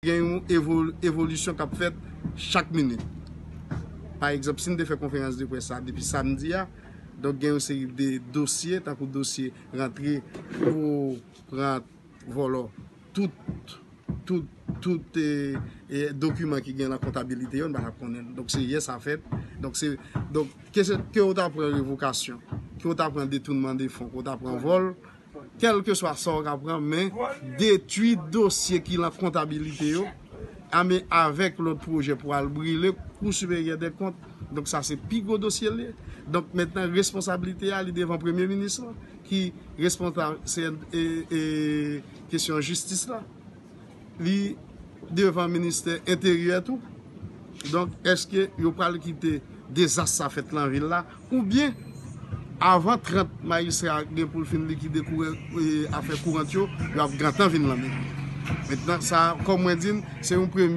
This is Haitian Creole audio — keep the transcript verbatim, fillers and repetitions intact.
gen yon evo- evolisyon k ap fèt chak minit. Pa egzanp, si n te fè konferans de près sa depi samdi a, donk gen yon seri de dosye, tankou dosye rantre pou pran vòlò tout, tout, tout e, e, dokiman ki gen nan kontabilite yo, n pa t ap konnen. Donk se yè sa fèt. Donk se, donk ke, se, ke w ta pran revokasyon, ke w ta pran detounman de fon, ke w ta pran vòl, kèlkeswa sa w ka pran, men detwi dosye ki nan kontabilite yo, a, men avèk lòt pwojè pou al brile Kou Siperyè dè Kont. Donk sa se pi gwo dosye l ye. Donk mentnan responsablite a li devan premye minis lan, ki responsab se e, e, kesyon jistis la. Li devan ministè enteryè tou. Donk èske yo pral kite dezas sa fèt nan vil la, oubyen avan trant majistra gen pou l fin likide kouran, e, afè kourant yo, yo ap gentan vin nan men. Mentnan sa, kòm mwen di n, se yon premye